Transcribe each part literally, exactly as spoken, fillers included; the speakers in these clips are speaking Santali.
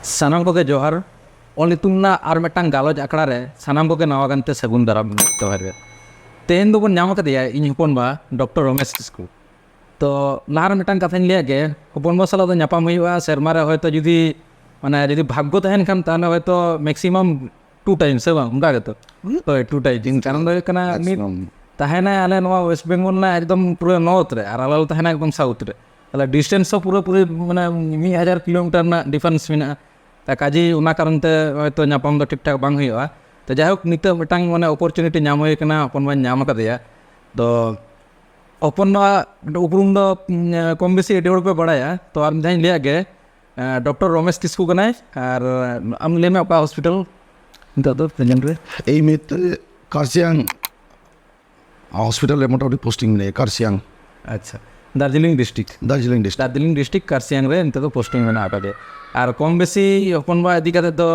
ᱥᱟᱱᱟᱢ ᱠᱚᱜᱮ ᱡᱚᱦᱟᱨ᱾ ᱚᱞ ᱤᱛᱩᱱ ᱨᱮᱱᱟᱜ ᱟᱨ ᱢᱤᱫᱴᱟᱝ ᱜᱟᱞᱚᱪ ᱟᱠᱷᱲᱟ ᱨᱮ ᱥᱟᱱᱟᱢ ᱠᱚᱜᱮ ᱱᱟᱣᱟ ᱜᱟᱱᱛᱮ ᱥᱟᱹᱜᱩᱱ ᱫᱟᱨᱟᱢ ᱡᱚᱦᱟᱨ ᱨᱮ᱾ ᱛᱮᱦᱮᱧ ᱫᱚᱵᱚᱱ ᱧᱟᱢ ᱟᱠᱟᱫᱮᱭᱟ ᱤᱧ ᱦᱚᱯᱚᱱ ᱵᱟ ᱰᱚᱠᱴᱚᱨ ᱨᱚᱢᱮᱥ ᱠᱤᱥᱠᱩ᱾ ᱛᱚ ᱞᱟᱦᱟ ᱨᱮ ᱢᱤᱫᱴᱟᱝ ᱠᱟᱛᱷᱟᱧ ᱞᱟᱹᱭᱟ ᱜᱮ, ᱦᱚᱯᱚᱱ ᱵᱟ ᱥᱟᱞᱟᱜ ᱫᱚ ᱧᱟᱯᱟᱢ ᱦᱩᱭᱩᱜᱼᱟ ᱥᱮᱨᱢᱟ ᱨᱮ ᱦᱚᱭᱛᱳ ᱡᱩᱫᱤ ᱢᱟᱱᱮ ᱡᱩᱫᱤ ᱵᱷᱟᱜᱽᱜᱚ ᱛᱟᱦᱮᱱ ᱠᱷᱟᱱ ᱛᱟᱦᱚᱞᱮ ᱦᱚᱭᱛᱳ ᱢᱮᱠᱥᱤᱢᱟᱢ ᱴᱩ ᱴᱟᱭᱤᱢ ᱥᱮ ᱵᱟᱝ ᱚᱱᱠᱟ ᱜᱮᱛᱚ? ᱦᱳᱭ, ᱴᱩ ᱴᱟᱭᱤᱢ᱾ ᱠᱟᱨᱚᱱ ᱫᱚ ᱦᱩᱭᱩᱜ ᱠᱟᱱᱟ ᱢᱤᱫ ᱛᱟᱦᱮᱱᱟᱭ ᱟᱞᱮ ᱱᱚᱣᱟ ᱳᱭᱮᱥᱴ ᱵᱮᱝᱜᱚᱞ ᱨᱮᱱᱟᱜ ᱮᱠᱫᱚᱢ ᱯᱩᱨᱟᱹ ᱱᱚᱨᱛᱷ ᱨᱮ ᱟᱨ ᱟᱞᱮ ᱞᱮ ᱛᱟᱦᱮᱱᱟ ᱮᱠᱫᱚᱢ ᱥᱟᱣᱩᱛᱷ ᱨᱮ᱾ ᱛᱟᱦᱚᱞᱮ ᱰᱤᱥᱴᱮᱱᱥ ᱦᱚᱸ ᱯᱩᱨᱟᱹ ᱯᱩᱨᱤ ᱢᱟᱱᱮ ᱢᱤᱫ ᱦᱟᱡᱟᱨ ᱠᱤᱞᱳᱢᱤᱴᱟᱨ ᱨᱮᱱᱟᱜ ᱰᱤᱯᱷᱟᱨᱮᱱᱥ ᱢᱮᱱᱟᱜᱼᱟ᱾ ᱛᱟ ᱠᱟᱡᱮ ᱚᱱᱟ ᱠᱟᱨᱚᱱ ᱛᱮ ᱦᱚᱭᱛᱳ ᱧᱟᱯᱟᱢ ᱫᱚ ᱴᱷᱤᱠ ᱴᱷᱟᱠ ᱵᱟᱝ ᱦᱩᱭᱩᱜᱼᱟ᱾ ᱛᱚ ᱡᱟᱭᱦᱳᱠ, ᱱᱤᱛᱚᱜ ᱢᱤᱫᱴᱟᱝ ᱢᱟᱱᱮ ᱚᱯᱚᱨᱪᱩᱱᱤᱴᱤ ᱧᱟᱢ ᱦᱩᱭ ᱠᱟᱱᱟ, ᱦᱚᱯᱚᱱ ᱵᱟᱧ ᱧᱟᱢ ᱟᱠᱟᱫᱮᱭᱟ᱾ ᱛᱚ ᱦᱚᱯᱚᱱ ᱵᱟ ᱩᱯᱨᱩᱢ ᱫᱚ ᱩᱸ, ᱠᱚᱢ ᱵᱮᱥᱤ ᱟᱹᱰᱤ ᱦᱚᱲ ᱯᱮ ᱵᱟᱲᱟᱭᱟ᱾ ᱛᱚ ᱟᱨ ᱢᱤᱫ ᱫᱷᱟᱣ ᱤᱧ ᱞᱟᱹᱭᱟᱜ ᱜᱮ, ᱰᱚᱠᱴᱚᱨ ᱨᱚᱢᱮᱥ ᱠᱤᱥᱠᱩ ᱠᱟᱱᱟᱭ᱾ ᱟᱨ ᱟᱢ ᱞᱟᱹᱭ ᱢᱮ ᱚᱠᱟ ᱦᱚᱥᱯᱤᱴᱟᱞ ᱱᱤᱛᱚᱜ ᱫᱚ ᱯᱨᱮᱡᱮᱱᱴ ᱨᱮ? ᱮᱭ ᱢᱩᱦᱩᱨᱛᱮ ᱠᱟᱨᱥᱤᱭᱟᱝ ᱦᱚᱥᱯᱤᱴᱟᱞ ᱨᱮ ᱢᱚᱴᱟᱢᱩᱴᱤ ᱯᱳᱥᱴᱤᱝ ᱢᱮᱱᱟᱭᱟ, ᱠᱟᱨᱥᱤᱭᱟᱝ᱾ ᱟᱪᱪᱷᱟ, Darjeeling district. Darjeeling district. Darjeeling district Kurseong ᱨᱮ ᱱᱤᱛᱚᱜ ᱫᱚ ᱯᱳᱥᱴᱤᱝ ᱢᱮᱱᱟᱜ ᱟᱠᱟᱫᱮᱭᱟ᱾ ᱟᱨ ᱠᱚᱢ ᱵᱮᱥᱤ ᱦᱚᱯᱚᱱ ᱵᱟ ᱤᱫᱤ ᱠᱟᱛᱮ ᱫᱚ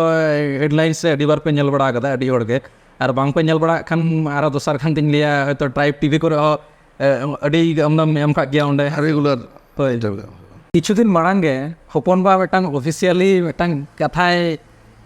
ᱦᱮᱰᱞᱟᱭᱤᱱᱥ ᱨᱮ ᱟᱹᱰᱤ ᱵᱟᱨ ᱯᱮ ᱧᱮᱞ ᱵᱟᱲᱟ ᱟᱠᱟᱫᱟ ᱟᱹᱰᱤ ᱦᱚᱲ ᱜᱮ᱾ ᱟᱨ ᱵᱟᱝ ᱯᱮ ᱧᱮᱞ ᱵᱟᱲᱟ ᱟᱠᱟᱫ ᱠᱷᱟᱱ ᱟᱨᱚ ᱫᱚᱥᱟᱨ ᱠᱷᱟᱱ ᱫᱚᱧ ᱞᱟᱹᱭᱟ ᱦᱚᱭᱛᱳ ᱴᱨᱟᱭᱤᱵᱽ ᱴᱤᱵᱷᱤ ᱠᱚᱨᱮ ᱦᱚᱸ ᱮ, ᱟᱹᱰᱤ ᱟᱢᱫᱟᱢ ᱮᱢ ᱠᱟᱜ ᱜᱮᱭᱟ ᱚᱸᱰᱮ᱾ ᱨᱮᱜᱩᱞᱟᱨ᱾ ᱦᱳᱭ᱾ ᱠᱤᱪᱷᱩ ᱫᱤᱱ ᱢᱟᱲᱟᱝ ᱜᱮ ᱦᱚᱯᱚᱱ ᱵᱟ ᱢᱤᱫᱴᱟᱝ ᱚᱯᱷᱤᱥᱤᱭᱟᱞᱤ ᱢᱤᱫᱴᱟᱝ ᱠᱟᱛᱷᱟᱭ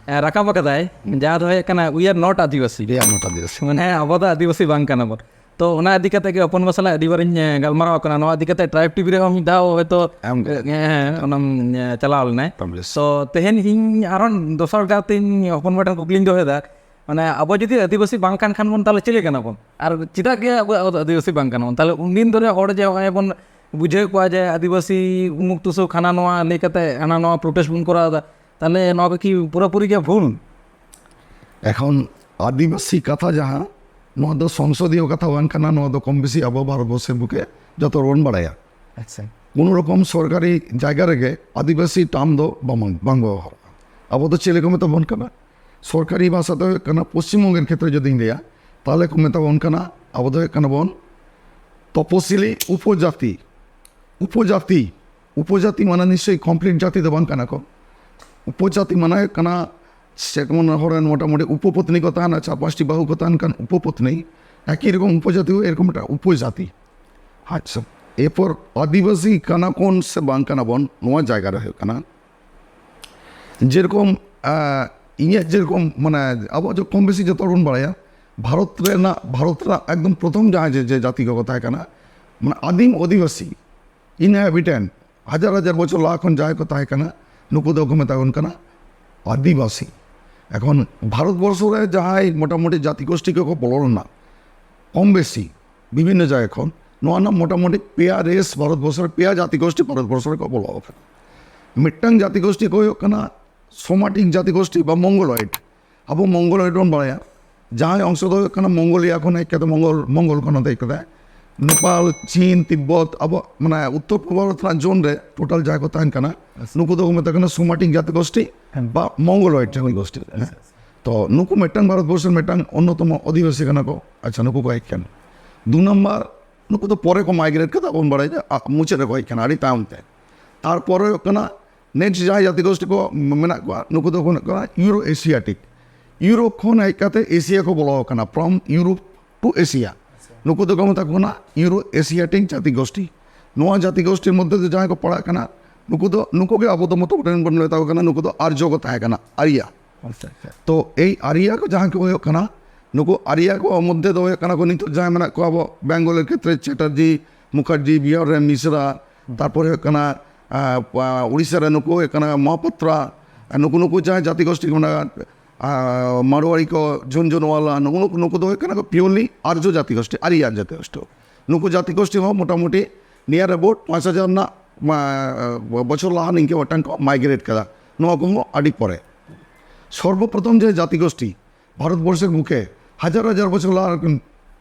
ᱮ, ᱨᱟᱠᱟᱵ ᱟᱠᱟᱫᱟᱭ, ᱡᱟᱦᱟᱸ ᱫᱚ ᱦᱩᱭᱩᱜ ᱠᱟᱱᱟ, "We are not ᱟᱹᱫᱤᱵᱟᱹᱥᱤ᱾" ᱨᱮᱭᱟᱜ ᱱᱚᱴ ᱟᱹᱫᱤᱵᱟᱹᱥᱤ᱾ ᱢᱟᱱᱮ ᱟᱵᱚ ᱫᱚ ᱟᱹᱫᱤᱵᱟᱹᱥᱤ ᱵᱟᱝ ᱠᱟᱱᱟ ᱵᱚᱱ᱾ ᱛᱚ ᱚᱱᱟ ᱤᱫᱤ ᱠᱟᱛᱮ ᱜᱮ ᱦᱚᱯᱚᱱ ᱵᱟ ᱥᱟᱞᱟᱜ ᱟᱹᱰᱤ ᱵᱟᱨᱤᱧ ᱮ, ᱜᱟᱞᱢᱟᱨᱟᱣ ᱠᱟᱱᱟ᱾ ᱱᱚᱣᱟ ᱤᱫᱤ ᱠᱟᱛᱮ ᱴᱨᱟᱭᱤᱵᱽ ᱴᱤᱵᱷᱤ ᱨᱮᱦᱚᱸ ᱢᱤᱫ ᱫᱷᱟᱣ ᱦᱚᱭᱛᱳ ᱮᱢ ᱜᱮ᱾ ᱮ, ᱦᱮᱸ, ᱚᱱᱟᱢ ᱮ, ᱪᱟᱞᱟᱣ ᱞᱮᱱᱟᱭ᱾ ᱯᱟᱵᱽᱞᱤᱥ᱾ ᱛᱚ ᱛᱮᱦᱮᱧ ᱤᱧ ᱟᱨᱦᱚᱸ ᱫᱚᱥᱟᱨ ᱠᱟᱨᱛᱮᱧ ᱦᱚᱯᱚᱱ ᱵᱟ ᱴᱷᱮᱱ ᱠᱩᱠᱞᱤᱧ ᱫᱚᱦᱚᱭᱮᱫᱟ, ᱢᱟᱱᱮ ᱟᱵᱚ ᱡᱩᱫᱤ ᱟᱹᱫᱤᱵᱟᱹᱥᱤ ᱵᱟᱝ ᱠᱟᱱ ᱠᱷᱟᱱ ᱵᱚᱱ, ᱛᱟᱦᱚᱞᱮ ᱪᱤᱞᱤ ᱠᱟᱱᱟ ᱵᱚᱱ? ᱟᱨ ᱪᱮᱫᱟᱜ ᱜᱮ ᱟᱵᱚ, ᱟᱵᱚ ᱫᱚ ᱟᱹᱫᱤᱵᱟᱹᱥᱤ ᱵᱟᱝ ᱠᱟᱱᱟ ᱵᱚᱱ? ᱛᱟᱦᱚᱞᱮ ᱩᱱᱫᱤᱱ ᱫᱷᱚᱨᱮ ᱦᱚᱲ ᱡᱮ ᱱᱚᱜᱼᱚᱭ ᱵᱚᱱ ᱵᱩᱡᱷᱟᱹᱣ ᱠᱚᱣᱟ ᱡᱮ ᱟᱹᱫᱤᱵᱟᱹᱥᱤ ᱩᱢᱩᱠ ᱛᱩᱥᱩᱠ ᱦᱟᱱᱟ ᱱᱚᱣᱟ ᱞᱟᱹᱭ ᱠᱟᱛᱮ ᱦᱟᱱᱟ ᱱᱚᱣᱟ ᱯᱨᱚᱴᱮᱥᱴ ᱵᱚᱱ ᱠᱚᱨᱟᱣ ᱮᱫᱟ, ᱛᱟᱦᱚᱞᱮ ᱱᱚᱣᱟ ᱫᱚ ᱠᱤ ᱯᱩᱨᱟᱹᱯᱩᱨᱤ ᱜᱮ ᱵᱷᱩᱞ? ᱮᱠᱷᱚᱱ ᱟᱹᱫᱤᱵᱟᱹᱥᱤ ᱠᱟᱛᱷᱟ ᱡᱟᱦᱟᱸ, ᱱᱚᱣᱟ ᱫᱚ ᱥᱚᱝᱥᱚᱫᱤᱭᱚ ᱠᱟᱛᱷᱟ ᱵᱟᱝ ᱠᱟᱱᱟ, ᱱᱚᱣᱟ ᱫᱚ ᱠᱚᱢ ᱵᱮᱥᱤ ᱟᱵᱚ ᱵᱷᱟᱨᱚᱛ ᱵᱚᱨᱥᱮᱨ ᱵᱩᱠᱮ ᱡᱚᱛᱚ ᱦᱚᱲ ᱵᱚᱱ ᱵᱟᱲᱟᱭᱟ᱾ ᱟᱪᱪᱷᱟ᱾ ᱠᱳᱱᱳ ᱨᱚᱠᱚᱢ ᱥᱚᱨᱠᱟᱨᱤ ᱡᱟᱭᱜᱟ ᱨᱮᱜᱮ ᱟᱹᱫᱤᱵᱟᱹᱥᱤ ᱴᱟᱨᱢ ᱫᱚ ᱵᱟᱝ, ᱵᱟᱝ ᱵᱮᱵᱚᱦᱟᱨᱚᱜᱼᱟ᱾ ᱟᱵᱚ ᱫᱚ ᱪᱮᱫ ᱞᱮᱠᱟ ᱢᱮᱛᱟ ᱵᱚᱱ ᱠᱟᱱᱟ? ᱥᱚᱨᱠᱟᱨᱤ ᱵᱷᱟᱥᱟ ᱫᱚ ᱦᱩᱭᱩᱜ ᱠᱟᱱᱟ, ᱯᱚᱥᱪᱤᱢᱵᱚᱝᱜᱮᱨ ᱠᱷᱮᱛᱨᱮ ᱡᱩᱫᱤᱧ ᱞᱟᱹᱭᱟ, ᱛᱟᱦᱚᱞᱮ ᱠᱚ ᱢᱮᱛᱟ ᱵᱚᱱ ᱠᱟᱱᱟ, ᱟᱵᱚ ᱫᱚ ᱦᱩᱭᱩᱜ ᱠᱟᱱᱟ ᱵᱚᱱ ᱛᱚᱯᱚᱥᱤᱞᱤ ᱩᱯᱚᱡᱟᱛᱤ᱾ ᱩᱯᱚᱡᱟᱛᱤ, ᱩᱯᱚᱡᱟᱛᱤ ᱢᱟᱱᱮ ᱱᱤᱥᱪᱚᱭ ᱠᱚᱢᱯᱞᱤᱴ ᱡᱟᱹᱛᱤ ᱫᱚ ᱵᱟᱝ ᱠᱟᱱᱟ ᱠᱚ᱾ ᱩᱯᱚᱡᱟᱛᱤ ᱢᱟᱱᱮ ᱦᱩᱭᱩᱜ ᱠᱟᱱᱟ, ᱥᱮ ᱡᱮᱢᱚᱱ ᱦᱚᱲ ᱨᱮᱱ ᱢᱚᱴᱟᱢᱩᱴᱤ ᱩᱯᱚᱯᱚᱛᱱᱤ ᱠᱚ ᱛᱟᱦᱮᱱᱟ, ᱪᱟᱨ ᱯᱟᱸᱪᱴᱤ ᱵᱟᱹᱦᱩ ᱠᱚ ᱛᱟᱦᱮᱱ ᱠᱷᱟᱱ ᱩᱯᱚᱯᱚᱛᱱᱤ, ᱮᱠᱤ ᱨᱚᱠᱚᱢ ᱩᱯᱚᱡᱟᱛᱤ ᱦᱚᱸ ᱮᱨᱚᱠᱚᱢ ᱢᱤᱫᱴᱟᱝ ᱩᱯᱚᱡᱟᱛᱤ᱾ ᱟᱪᱪᱷᱟ, ᱮᱨᱯᱚᱨ ᱟᱹᱫᱤᱵᱟᱹᱥᱤ ᱠᱟᱱᱟ ᱠᱚᱱ ᱥᱮ ᱵᱟᱝ ᱠᱟᱱᱟ ᱵᱚᱱ, ᱱᱚᱣᱟ ᱡᱟᱭᱜᱟ ᱨᱮ ᱦᱩᱭᱩᱜ ᱠᱟᱱᱟ, ᱡᱮᱨᱚᱠᱚᱢ ᱤᱧᱟᱹᱜ ᱡᱮᱨᱚᱠᱚᱢ ᱢᱟᱱᱮ ᱟᱵᱚ ᱠᱚᱢ ᱵᱮᱥᱤ ᱡᱚᱛᱚ ᱦᱚᱲ ᱵᱚᱱ ᱵᱟᱲᱟᱭᱟ, ᱵᱷᱟᱨᱚᱛ ᱨᱮᱱᱟᱜ ᱵᱷᱟᱨᱚᱛ ᱨᱮᱱᱟᱜ ᱮᱠᱫᱚᱢ ᱯᱨᱚᱛᱷᱚᱢ ᱡᱟᱦᱟᱸᱭ ᱡᱮ ᱡᱮ ᱡᱟᱹᱛᱤ ᱠᱚᱠᱚ ᱛᱟᱦᱮᱸ ᱠᱟᱱᱟ, ᱢᱟᱱᱮ ᱟᱹᱫᱤᱢ ᱚᱫᱷᱤᱵᱟᱥᱤ, ᱤᱱᱦᱮᱵᱤᱴᱮᱱᱴ, ᱦᱟᱡᱟᱨ ᱦᱟᱡᱟᱨ ᱵᱚᱪᱷᱚᱨ ᱞᱟᱦᱟ ᱠᱷᱚᱱ ᱡᱟᱦᱟᱸᱭ ᱠᱚ ᱛᱟᱦᱮᱸ ᱠᱟᱱᱟ, ᱱᱩᱠᱩ ᱫᱚᱠᱚ ᱢᱮᱛᱟ ᱠᱚ ᱠᱟᱱᱟ ᱟᱹᱫᱤᱵᱟᱥᱤ᱾ ᱮᱠᱷᱚᱱ ᱵᱷᱟᱨᱚᱛ ᱵᱚᱨᱥᱚ ᱨᱮ ᱡᱟᱦᱟᱸᱭ ᱢᱚᱴᱟᱢᱩᱴᱤ ᱡᱟᱹᱛᱤ ᱜᱳᱥᱴᱤ ᱠᱚᱠᱚ ᱵᱚᱞᱚ ᱞᱮᱱᱟ ᱠᱚᱢ ᱵᱮᱥᱤ ᱵᱤᱵᱷᱤᱱᱱᱚ ᱡᱟᱭᱜᱟ ᱠᱷᱚᱱ, ᱱᱚᱣᱟ ᱨᱮᱱᱟᱜ ᱢᱚᱴᱟᱢᱩᱴᱤ ᱯᱮᱭᱟ ᱨᱮᱥ ᱵᱷᱟᱨᱚᱛ ᱵᱚᱨᱥᱚ ᱨᱮ, ᱯᱮᱭᱟ ᱡᱟᱹᱛᱤ ᱜᱳᱥᱴᱤ ᱵᱷᱟᱨᱚᱛ ᱵᱚᱨᱥᱚ ᱨᱮᱠᱚ ᱵᱚᱞᱚ ᱟᱠᱟᱱᱟ᱾ ᱢᱤᱫᱴᱟᱝ ᱡᱟᱹᱛᱤ ᱜᱳᱥᱴᱤ ᱠᱚ ᱦᱩᱭᱩᱜ ᱠᱟᱱᱟ ᱥᱳᱢᱟᱴᱤᱠ ᱡᱟᱹᱛᱤ ᱜᱳᱥᱴᱤ ᱵᱟ ᱢᱚᱝᱜᱳᱞᱚᱭᱮᱰ᱾ ᱟᱵᱚ ᱢᱚᱝᱜᱳᱞᱚᱭᱮᱰ ᱵᱚᱱ ᱵᱟᱲᱟᱭᱟ, ᱡᱟᱦᱟᱸᱭ ᱚᱝᱥᱚ ᱫᱚ ᱦᱩᱭᱩᱜ ᱠᱟᱱᱟ ᱢᱚᱝᱜᱳᱞᱤᱭᱟ ᱠᱷᱚᱱ ᱦᱮᱡ ᱠᱟᱛᱮ, ᱢᱚᱝᱜᱳᱞ ᱢᱚᱝᱜᱳᱞ ᱠᱷᱚᱱ ᱦᱮᱡ ᱠᱟᱛᱮ ᱱᱮᱯᱟᱞ, ᱪᱤᱱ, ᱛᱤᱵᱵᱚᱛ, ᱟᱵᱚ ᱢᱟᱱᱮ ᱩᱛᱛᱚᱨ ᱯᱩᱨᱵᱚ ᱵᱷᱟᱨᱚᱛ ᱨᱮᱱᱟᱜ ᱡᱳᱱ ᱨᱮ ᱴᱳᱴᱟᱞ ᱡᱟᱦᱟᱸᱭ ᱠᱚ ᱛᱟᱦᱮᱱ ᱠᱟᱱᱟ, ᱱᱩᱠᱩ ᱫᱚᱠᱚ ᱢᱮᱛᱟ ᱠᱟᱱᱟ ᱥᱳᱢᱟᱴᱤᱠ ᱡᱟᱹᱛᱤ ᱜᱳᱥᱴᱤ ᱵᱟ ᱢᱚᱝᱜᱳᱞᱚᱭᱮᱰ ᱡᱟᱹᱛᱤ ᱜᱳᱥᱴᱤ᱾ ᱦᱮᱸ᱾ ᱛᱚ ᱱᱩᱠᱩ ᱢᱤᱫᱴᱟᱝ ᱵᱷᱟᱨᱚᱛ ᱵᱚᱨᱥᱚ ᱨᱮ ᱢᱤᱫᱴᱟᱝ ᱚᱱᱱᱚᱛᱚᱢᱚ ᱚᱫᱷᱤᱵᱟᱥᱤ ᱠᱟᱱᱟ ᱠᱚ᱾ ᱟᱪᱪᱷᱟ, ᱱᱩᱠᱩ ᱠᱚ ᱦᱮᱡ ᱠᱟᱱᱟ᱾ ᱫᱩ ᱱᱟᱢᱵᱟᱨ, ᱱᱩᱠᱩ ᱫᱚ ᱯᱚᱨᱮ ᱠᱚ ᱢᱟᱭᱜᱨᱮᱴ ᱠᱟᱫᱟ, ᱵᱚᱱ ᱵᱟᱲᱟᱭᱟ ᱡᱮ, ᱟ, ᱢᱩᱪᱟᱹᱫ ᱨᱮᱠᱚ ᱦᱮᱡ ᱠᱟᱱᱟ ᱟᱹᱰᱤ ᱛᱟᱭᱚᱢ ᱛᱮ᱾ ᱛᱟᱨᱯᱚᱨᱮ ᱦᱩᱭᱩᱜ ᱠᱟᱱᱟ ᱱᱮᱠᱥᱴ ᱡᱟᱦᱟᱸᱭ ᱡᱟᱹᱛᱤ ᱜᱳᱥᱴᱤ ᱠᱚ ᱢᱮᱱᱟᱜ ᱠᱚᱣᱟ, ᱱᱩᱠᱩ ᱫᱚᱠᱚ ᱦᱩᱭᱩᱜ ᱠᱟᱱᱟ ᱤᱭᱩᱨᱳ ᱮᱥᱤᱭᱟᱴᱤᱠ᱾ ᱤᱭᱩᱨᱳᱯ ᱠᱷᱚᱱ ᱦᱮᱡ ᱠᱟᱛᱮ ᱮᱥᱤᱭᱟ ᱠᱚ ᱵᱚᱞᱚ ᱟᱠᱟᱱᱟ, ᱯᱷᱨᱚᱢ ᱤᱭᱩᱨᱳᱯ ᱴᱩ ᱮᱥᱤᱭᱟ᱾ ᱱᱩᱠᱩ ᱫᱚᱠᱚ ᱢᱮᱛᱟ ᱠᱚ ᱠᱟᱱᱟ ᱤᱭᱩᱨᱳ ᱮᱥᱤᱭᱟᱴᱤᱠ ᱡᱟᱹᱛᱤ ᱜᱳᱥᱴᱤ᱾ ᱱᱚᱣᱟ ᱡᱟᱹᱛᱤ ᱜᱳᱥᱴᱤ ᱢᱚᱫᱽᱫᱷᱮ ᱫᱚ ᱡᱟᱦᱟᱸᱭ ᱠᱚ ᱯᱟᱲᱟᱜ ᱠᱟᱱᱟ, ᱱᱩᱠᱩ ᱫᱚ, ᱱᱩᱠᱩ ᱜᱮ ᱟᱵᱚ ᱫᱚ ᱢᱚᱛᱚ ᱵᱚᱱ ᱢᱮᱛᱟ ᱠᱚ ᱠᱟᱱᱟ, ᱱᱩᱠᱩ ᱫᱚ ᱟᱨᱡᱚ ᱠᱚ ᱛᱟᱦᱮᱸ ᱠᱟᱱᱟ, ᱟᱨᱤᱭᱟ᱾ ᱟᱪᱪᱷᱟ, ᱟᱪᱪᱷᱟ᱾ ᱛᱚ ᱮᱭ ᱟᱨᱤᱭᱟ ᱠᱚ ᱡᱟᱦᱟᱸ ᱠᱚ ᱦᱩᱭᱩᱜ ᱠᱟᱱᱟ, ᱱᱩᱠᱩ ᱟᱨᱤᱭᱟ ᱠᱚ ᱢᱚᱫᱽᱫᱷᱮ ᱫᱚ ᱦᱩᱭᱩᱜ ᱠᱟᱱᱟ ᱠᱚ, ᱱᱤᱛᱚᱜ ᱡᱟᱦᱟᱸᱭ ᱢᱮᱱᱟᱜ ᱠᱚᱣᱟ ᱟᱵᱚ ᱵᱮᱝᱜᱚᱞ ᱨᱮ ᱠᱷᱮᱛᱨᱮ ᱪᱮᱴᱟᱨᱡᱤ, ᱢᱩᱠᱷᱟᱨᱡᱤ, ᱵᱤᱦᱟᱨ ᱨᱮ ᱢᱤᱥᱨᱟ, ᱛᱟᱨᱯᱚᱨᱮ ᱦᱩᱭᱩᱜ ᱠᱟᱱᱟ, ᱟᱸ, ᱩᱲᱤᱥᱥᱟ ᱨᱮ ᱱᱩᱠᱩ ᱦᱩᱭᱩᱜ ᱠᱟᱱᱟ ᱢᱚᱦᱟᱯᱟᱛᱨᱟ, ᱱᱩᱠᱩ, ᱱᱩᱠᱩ ᱡᱟᱦᱟᱸᱭ ᱡᱟᱹᱛᱤ ᱜᱳᱥᱴᱤ ᱠᱚ ᱢᱮᱱᱟᱜᱼᱟ, ᱟᱸ, ᱢᱟᱨᱣᱟᱲᱤ ᱠᱚ, ᱡᱷᱩᱱᱡᱷᱩᱱᱣᱟᱞᱟ, ᱱᱩᱠᱩ, ᱱᱩᱠᱩ, ᱱᱩᱠᱩ ᱫᱚ ᱦᱩᱭᱩᱜ ᱠᱟᱱᱟ ᱠᱚ ᱯᱤᱭᱳᱨᱞᱤ ᱟᱨᱡᱚ ᱡᱟᱹᱛᱤ ᱜᱳᱥᱴᱤ, ᱟᱨᱤᱭᱟᱱ ᱡᱟᱹᱛᱤ ᱜᱳᱥᱴᱤ᱾ ᱱᱩᱠᱩ ᱡᱟᱹᱛᱤ ᱜᱳᱥᱴᱤ ᱦᱚᱸ ᱢᱚᱴᱟᱢᱩᱴᱤ near about ᱯᱟᱸᱪ ᱦᱟᱡᱟᱨ ᱨᱮᱱᱟᱜ, ᱢᱟ, ᱵᱚᱪᱷᱚᱨ ᱞᱟᱦᱟ ᱱᱤᱝᱠᱟᱹ ᱢᱤᱫᱴᱟᱝ ᱠᱚ ᱢᱟᱭᱜᱨᱮᱴ ᱠᱟᱫᱟ᱾ ᱱᱚᱣᱟ ᱠᱚᱦᱚᱸ ᱟᱹᱰᱤ ᱯᱚᱨᱮ᱾ ᱥᱚᱨᱵᱚᱯᱨᱚᱛᱷᱚᱢ ᱡᱮ ᱡᱟᱹᱛᱤ ᱜᱳᱥᱴᱤ ᱵᱷᱟᱨᱚᱛ ᱵᱚᱨᱥᱮᱨ ᱵᱩᱠᱮ ᱦᱟᱡᱟᱨ ᱦᱟᱡᱟᱨ ᱵᱚᱪᱷᱚᱨ ᱞᱟᱦᱟ ᱨᱮ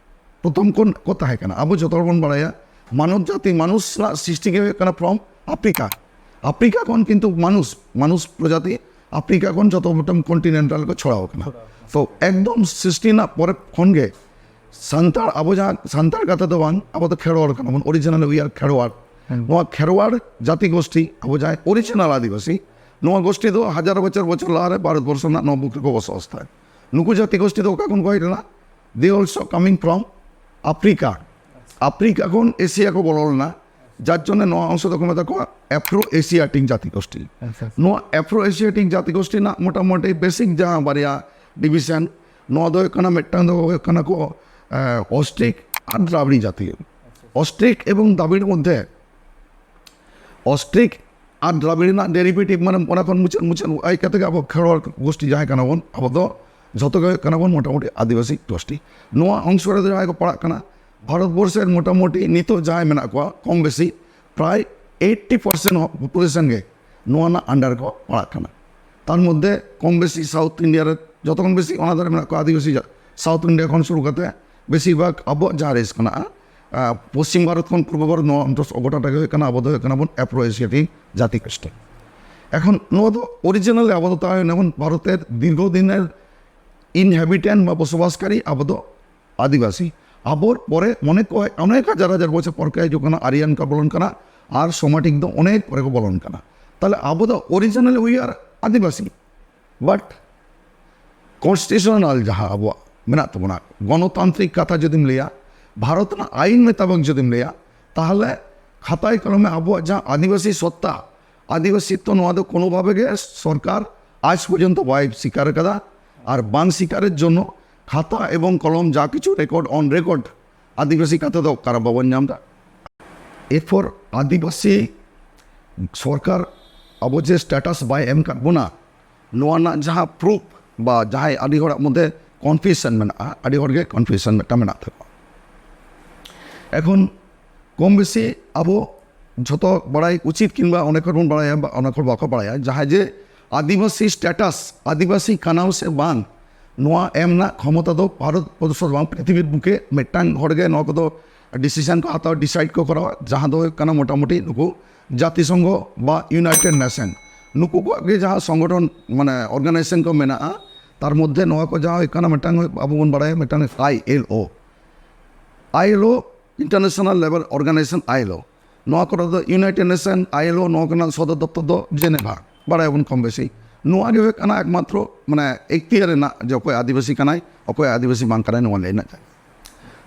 ᱯᱨᱚᱛᱷᱚᱢ ᱠᱷᱚᱱ ᱠᱚ ᱛᱟᱦᱮᱸ ᱠᱟᱱᱟ᱾ ᱟᱵᱚ ᱡᱚᱛᱚ ᱦᱚᱲ ᱵᱚᱱ ᱵᱟᱲᱟᱭᱟ ᱢᱟᱱᱚᱵ ᱡᱟᱹᱛᱤ, ᱢᱟᱱᱩᱥ ᱨᱮᱱᱟᱜ ᱥᱨᱤᱥᱴᱤ ᱜᱮ ᱦᱩᱭᱩᱜ ᱠᱟᱱᱟ ᱯᱷᱨᱚᱢ ᱟᱯᱷᱨᱤᱠᱟ᱾ ᱟᱯᱷᱨᱤᱠᱟ ᱠᱷᱚᱱ ᱠᱤᱱᱛᱩ ᱢᱟᱱᱩᱥ, ᱢᱟᱱᱩᱥ ᱯᱨᱚᱡᱟᱛᱤ ᱟᱯᱷᱨᱤᱠᱟ ᱠᱷᱚᱱ ᱡᱚᱛᱚ ᱢᱤᱫᱴᱟᱝ ᱠᱚᱱᱴᱤᱱᱮᱱᱴᱟᱞ ᱠᱚ ᱪᱷᱚᱲᱟᱣ ᱟᱠᱟᱱᱟ᱾ ᱛᱚ ᱮᱠᱫᱚᱢ ᱥᱨᱤᱥᱴᱤ ᱨᱮᱱᱟᱜ ᱯᱚᱨᱮ ᱠᱷᱚᱱ ᱜᱮ ᱥᱟᱱᱛᱟᱲ, ᱟᱵᱚ ᱡᱟᱦᱟᱸ ᱥᱟᱱᱛᱟᱲ ᱠᱟᱛᱷᱟ ᱫᱚ ᱵᱟᱝ, ᱟᱵᱚ ᱫᱚ ᱠᱷᱮᱨᱣᱟᱲ ᱠᱟᱱᱟ ᱵᱚᱱ, originally we are ᱠᱷᱮᱨᱣᱟᱲ᱾ ᱦᱮᱸ᱾ ᱱᱚᱣᱟ ᱠᱷᱮᱨᱣᱟᱲ ᱡᱟᱹᱛᱤ ᱜᱳᱥᱴᱤ, ᱟᱵᱚ ᱡᱟᱦᱟᱸᱭ original ᱟᱹᱫᱤᱵᱟᱹᱥᱤ, ᱱᱚᱣᱟ ᱜᱳᱥᱴᱤ ᱫᱚ ᱦᱟᱡᱟᱨ ᱵᱚᱪᱷᱚᱨ ᱵᱚᱪᱷᱚᱨ ᱞᱟᱦᱟ ᱨᱮ ᱵᱷᱟᱨᱚᱛ ᱵᱚᱨᱥᱚ ᱨᱮᱱᱟᱜ ᱱᱚᱣᱟ ᱵᱩᱠ ᱨᱮᱠᱚ ᱵᱚᱥᱚᱵᱟᱥ ᱛᱟᱦᱮᱸᱫ᱾ ᱱᱩᱠᱩ ᱡᱟᱹᱛᱤ ᱜᱳᱥᱴᱤ ᱫᱚ ᱚᱠᱟ ᱠᱷᱚᱱ ᱠᱚ ᱦᱮᱡ ᱞᱮᱱᱟ? They also coming from Africa. Africa ᱠᱷᱚᱱ ᱮᱥᱤᱭᱟ ᱠᱚ ᱵᱚᱞᱚ ᱞᱮᱱᱟ᱾ ᱡᱟᱨ ᱡᱚᱱᱱᱚ ᱱᱚᱣᱟ ᱚᱝᱥᱚ ᱫᱚᱠᱚ ᱢᱮᱛᱟ ᱠᱚᱣᱟ ᱮᱯᱷᱨᱳ ᱮᱥᱤᱭᱟᱴᱤᱠ ᱡᱟᱹᱛᱤ ᱜᱳᱥᱴᱤ᱾ ᱟᱪᱪᱷᱟ᱾ ᱱᱚᱣᱟ ᱮᱯᱷᱨᱳ ᱮᱥᱤᱭᱟᱴᱤᱠ ᱡᱟᱹᱛᱤ ᱜᱳᱥᱴᱤ ᱨᱮᱱᱟᱜ ᱢᱚᱴᱟᱢᱩᱴᱤ ᱵᱮᱥᱤᱠ ᱡᱟᱦᱟᱸ ᱵᱟᱨᱭᱟ ᱰᱤᱵᱷᱤᱡᱚᱱ, ᱱᱚᱣᱟ ᱫᱚ ᱦᱩᱭᱩᱜ ᱠᱟᱱᱟ, ᱢᱤᱫᱴᱟᱝ ᱫᱚ ᱦᱩᱭᱩᱜ ᱠᱟᱱᱟ ᱠᱚ ᱚᱥᱴᱨᱤᱠ ᱟᱨ ᱫᱨᱟᱵᱤᱲ ᱡᱟᱹᱛᱤ᱾ ᱚᱥᱴᱨᱤᱠ ᱮᱵᱚᱝ ᱫᱨᱟᱵᱤᱲ ᱢᱚᱫᱽᱫᱷᱮ ᱚᱥᱴᱨᱤᱠ ᱟᱨ ᱫᱨᱟᱵᱤᱲ ᱨᱮᱱᱟᱜ ᱰᱮᱨᱤᱵᱷᱮᱴᱤᱵᱷ, ᱢᱟᱱᱮ ᱚᱱᱟ ᱠᱷᱚᱱ ᱢᱩᱪᱟᱹᱫ ᱢᱩᱪᱟᱹᱫ ᱟᱭ ᱠᱟᱛᱮ ᱜᱮ ᱟᱵᱚ ᱠᱷᱮᱨᱣᱟᱲ ᱜᱳᱥᱴᱤ ᱡᱟᱦᱟᱸᱭ ᱠᱟᱱᱟ ᱵᱚᱱ, ᱟᱵᱚ ᱫᱚ ᱡᱷᱚᱛᱚ ᱜᱮ ᱦᱩᱭᱩᱜ ᱠᱟᱱᱟ ᱵᱚᱱ ᱢᱚᱴᱟᱢᱩᱴᱤ ᱟᱹᱫᱤᱵᱟᱹᱥᱤ ᱜᱳᱥᱴᱤ᱾ ᱱᱚᱣᱟ ᱚᱝᱥᱚ ᱨᱮ ᱡᱟᱦᱟᱸᱭ ᱠᱚ ᱯᱟᱲᱟᱜ ᱠᱟᱱᱟ, ᱵᱷᱟᱨᱚᱛ ᱵᱚᱨᱥᱮᱨ ᱢᱚᱴᱟᱢᱩᱴᱤ ᱱᱤᱛᱚᱜ ᱡᱟᱦᱟᱸᱭ ᱢᱮᱱᱟᱜ ᱠᱚᱣᱟ ᱠᱚᱢ ᱵᱮᱥᱤ ᱯᱨᱟᱭ ᱮᱭᱤᱴᱴᱤ ᱯᱟᱨᱥᱮᱱᱴ ᱯᱚᱯᱩᱞᱮᱥᱚᱱ ᱜᱮ ᱱᱚᱣᱟ ᱨᱮᱱᱟᱜ ᱟᱱᱰᱟᱨ ᱠᱚ ᱯᱟᱲᱟᱜ ᱠᱟᱱᱟ᱾ ᱛᱟᱨ ᱢᱚᱫᱽᱫᱷᱮ ᱠᱚᱢ ᱵᱮᱥᱤ ᱥᱟᱣᱩᱛᱷ ᱤᱱᱰᱤᱭᱟ ᱨᱮ ᱡᱚᱛᱚ ᱠᱷᱚᱱ ᱵᱮᱥᱤ ᱚᱱᱟ ᱫᱷᱟᱨᱮ ᱢᱮᱱᱟᱜ ᱠᱚᱣᱟ ᱟᱹᱫᱤᱵᱟᱹᱥᱤ ᱡᱟ-, ᱥᱟᱣᱩᱛᱷ ᱤᱱᱰᱤᱭᱟ ᱠᱷᱚᱱ ᱥᱩᱨᱩ ᱠᱟᱛᱮ ᱵᱮᱥᱤᱨ ᱵᱷᱟᱜᱽ ᱟᱵᱚᱣᱟᱜ ᱡᱟᱦᱟᱸ ᱨᱮᱥ ᱠᱟᱱᱟ, ᱟᱸ, ᱯᱚᱥᱪᱤᱢ ᱵᱷᱟᱨᱚᱛ ᱠᱷᱚᱱ ᱯᱩᱨᱵᱚ ᱵᱷᱟᱨᱚᱛ, ᱱᱚᱣᱟ ᱚᱱᱛᱚ ᱜᱚᱴᱟᱴᱟ ᱜᱮ ᱦᱩᱭᱩᱜ ᱠᱟᱱᱟ, ᱟᱵᱚ ᱫᱚ ᱦᱩᱭᱩᱜ ᱠᱟᱱᱟ ᱵᱚᱱ ᱮᱯᱷᱨᱳ ᱮᱥᱤᱭᱟᱴᱤᱠ ᱡᱟᱹᱛᱤ ᱜᱳᱥᱴᱤ᱾ ᱮᱠᱷᱚᱱ ᱱᱚᱣᱟ ᱫᱚ ᱚᱨᱤᱡᱤᱱᱟᱞ ᱟᱵᱚ ᱫᱚ ᱛᱟᱦᱮᱸ ᱱᱟᱵᱚᱱ ᱵᱷᱟᱨᱚᱛᱮᱨ ᱫᱤᱨᱜᱷᱚ ᱫᱤᱱᱮᱨ ᱤᱱᱦᱮᱵᱤᱴᱮᱱᱴ ᱵᱟ ᱵᱚᱥᱚᱵᱟᱥᱠᱟᱨᱤ ᱟᱵᱚ ᱫᱚ ᱟᱹᱫᱤᱵᱟᱹᱥᱤ᱾ ᱟᱵᱚ ᱯᱚᱨᱮ ᱚᱱᱮᱠ ᱠᱚ, ᱚᱱᱮᱠ ᱦᱟᱡᱟᱨ ᱦᱟᱡᱟᱨ ᱵᱚᱪᱷᱚᱨ ᱯᱚᱨ ᱠᱚ ᱦᱤᱡᱩᱜ ᱠᱟᱱᱟ, ᱟᱨᱭᱟᱱ ᱠᱚ ᱵᱚᱞᱚᱱ ᱠᱟᱱᱟ, ᱟᱨ ᱥᱳᱢᱟᱴᱤᱠ ᱫᱚ ᱚᱱᱮᱠ ᱯᱚᱨᱮ ᱠᱚ ᱵᱚᱞᱚᱱ ᱠᱟᱱᱟ᱾ ᱛᱟᱦᱞᱮ ᱟᱵᱚ ᱫᱚ ᱚᱨᱤᱡᱤᱱᱟᱞ ᱩᱭ ᱟᱨ ᱟᱹᱫᱤᱵᱟᱹᱥᱤ, ᱵᱟᱴ ᱠᱚᱱᱥᱴᱤᱴᱩᱥᱚᱱᱟᱞ ᱡᱟᱦᱟᱸ ᱟᱵᱚᱣᱟᱜ ᱢᱮᱱᱟᱜ ᱛᱟᱵᱚᱱᱟ, ᱜᱚᱱᱚᱛᱟᱱᱛᱨᱤᱠ ᱠᱟᱛᱷᱟ ᱡᱩᱫᱤᱢ ᱞᱟᱹᱭᱟ, ᱵᱷᱟᱨᱚᱛ ᱨᱮᱱᱟᱜ ᱟᱭᱤᱱ ᱢᱮᱛᱟᱵᱚᱱ ᱡᱩᱫᱤᱢ ᱞᱟᱹᱭᱟ, ᱛᱟᱦᱞᱮ ᱠᱷᱟᱛᱟᱭ ᱠᱚᱞᱚᱢᱮ ᱟᱵᱚᱣᱟᱜ ᱡᱟᱦᱟᱸ ᱟᱹᱫᱤᱵᱟᱹᱥᱤ ᱥᱚᱛᱛᱟ, ᱟᱹᱫᱤᱵᱟᱹᱥᱤᱛᱛᱚ, ᱱᱚᱣᱟ ᱫᱚ ᱠᱳᱱᱳ ᱵᱷᱟᱵᱮ ᱜᱮ ᱥᱚᱨᱠᱟᱨ ᱟᱡ ᱯᱚᱨᱡᱚᱱᱛᱚ ᱵᱟᱭ ᱥᱤᱠᱟᱨ ᱟᱠᱟᱫᱟ᱾ ᱟᱨ ᱵᱟᱝ ᱥᱤᱠᱟᱨᱮᱨ ᱡᱚᱱᱱᱚ ᱠᱷᱟᱛᱟ ᱮᱵᱚᱝ ᱠᱚᱞᱚᱢ ᱡᱟ ᱠᱤᱪᱷᱩ ᱨᱮᱠᱚᱨᱰ, ᱚᱱ ᱨᱮᱠᱚᱨᱰ ᱟᱹᱫᱤᱵᱟᱹᱥᱤ ᱠᱟᱛᱷᱟ ᱫᱚ ᱚᱠᱟᱨᱮ ᱵᱟᱵᱚᱱ ᱧᱟᱢ ᱮᱫᱟ᱾ ᱮᱨᱯᱚᱨ ᱟᱹᱫᱤᱵᱟᱹᱥᱤ ᱥᱚᱨᱠᱟᱨ ᱟᱵᱚ ᱡᱮ ᱥᱴᱮᱴᱟᱥ ᱵᱟᱭ ᱮᱢ ᱟᱠᱟᱫ ᱵᱚᱱᱟ, ᱱᱚᱣᱟ ᱨᱮᱱᱟᱜ ᱡᱟᱦᱟᱸ ᱯᱨᱩᱯ ᱵᱟ ᱡᱟᱦᱟᱸᱭ ᱟᱹᱰᱤ ᱦᱚᱲᱟᱜ ᱢᱚᱫᱽᱫᱷᱮ ᱠᱚᱱᱯᱷᱤᱭᱩᱥᱚᱱ ᱢᱮᱱᱟᱜᱼᱟ, ᱟᱹᱰᱤ ᱦᱚᱲᱜᱮ ᱠᱚᱱᱯᱷᱤᱭᱩᱥᱚᱱ ᱢᱤᱫᱴᱟᱝ ᱢᱮᱱᱟᱜ ᱛᱟᱠᱚᱣᱟ᱾ ᱮᱠᱷᱚᱱ ᱠᱚᱢ ᱵᱮᱥᱤ ᱟᱵᱚ ᱡᱷᱚᱛᱚ ᱵᱟᱲᱟᱭ ᱩᱪᱤᱛ, ᱠᱤᱝᱵᱟ ᱚᱱᱮᱠ ᱦᱚᱲ ᱵᱚᱱ ᱵᱟᱲᱟᱭᱟ ᱵᱟ ᱚᱱᱮᱠ ᱦᱚᱲ ᱵᱟᱠᱚ ᱵᱟᱲᱟᱭᱟ, ᱡᱟᱦᱟᱸᱭ ᱡᱮ ᱟᱹᱫᱤᱵᱟᱹᱥᱤ ᱥᱴᱮᱴᱟᱥ, ᱟᱹᱫᱤᱵᱟᱹᱥᱤ ᱠᱟᱱᱟᱣ ᱥᱮ ᱵᱟᱝ, ᱱᱚᱣᱟ ᱮᱢ ᱨᱮᱱᱟᱜ ᱠᱷᱚᱢᱚᱛᱟ ᱫᱚ ᱵᱷᱟᱨᱚᱛ ᱵᱚᱨᱥᱚ ᱫᱚ ᱵᱟᱝ, ᱯᱨᱤᱛᱷᱤᱵᱤᱨ ᱵᱩᱠᱮ ᱢᱤᱫᱴᱟᱝ ᱦᱚᱲᱜᱮ ᱱᱚᱣᱟ ᱠᱚᱫᱚ ᱰᱤᱥᱤᱥᱚᱱ ᱠᱚ ᱦᱟᱛᱟᱣᱟ, ᱰᱤᱥᱟᱭᱤᱰ ᱠᱚ ᱠᱚᱨᱟᱣᱟ, ᱡᱟᱦᱟᱸ ᱫᱚ ᱦᱩᱭᱩᱜ ᱠᱟᱱᱟ ᱢᱚᱴᱟᱢᱩᱴᱤ ᱱᱩᱠᱩ ᱡᱟᱹᱛᱤ ᱥᱚᱝᱜᱷᱚ ᱵᱟ ᱤᱭᱩᱱᱟᱭᱴᱮᱰ ᱱᱮᱥᱚᱱ, ᱱᱩᱠᱩ ᱠᱚᱣᱟᱜ ᱜᱮ ᱡᱟᱦᱟᱸ ᱥᱚᱝᱜᱚᱴᱷᱚᱱ, ᱢᱟᱱᱮ ᱚᱨᱜᱟᱱᱟᱭᱡᱮᱥᱚᱱ ᱠᱚ ᱢᱮᱱᱟᱜᱼᱟ᱾ ᱛᱟᱨ ᱢᱚᱫᱽᱫᱷᱮ ᱱᱚᱣᱟ ᱠᱚ ᱡᱟᱦᱟᱸ ᱦᱩᱭᱩᱜ ᱠᱟᱱᱟ, ᱢᱤᱫᱴᱟᱝ ᱟᱵᱚ ᱵᱚᱱ ᱵᱟᱲᱟᱭᱟ ᱢᱤᱫᱴᱟᱝ I L O, I L O, international labour organisation, I L O. ᱱᱚᱣᱟ ᱠᱚᱨᱮ ᱫᱚ united nation, I L O, ᱱᱚᱣᱟ ᱠᱚᱨᱮᱱᱟᱜ ᱥᱚᱫᱚᱨ ᱫᱚᱯᱛᱚᱨ ᱫᱚ ᱡᱮᱱᱮᱵᱷᱟ, ᱵᱟᱲᱟᱭᱟᱵᱚᱱ ᱠᱚᱢ ᱵᱮᱥᱤ᱾ ᱱᱚᱣᱟ ᱜᱮ ᱦᱩᱭᱩᱜ ᱠᱟᱱᱟ ᱮᱠᱢᱟᱛᱨᱚ, ᱢᱟᱱᱮ, ᱮᱠᱛᱤᱭᱟᱨ ᱨᱮᱱᱟᱜ ᱡᱮ ᱚᱠᱚᱭ ᱟᱹᱫᱤᱵᱟᱹᱥᱤ ᱠᱟᱱᱟᱭ, ᱚᱠᱚᱭ ᱟᱹᱫᱤᱵᱟᱹᱥᱤ ᱵᱟᱝ ᱠᱟᱱᱟᱭ, ᱱᱚᱣᱟ ᱞᱟᱹᱭ ᱨᱮᱱᱟᱜ ᱡᱟᱭᱜᱟ᱾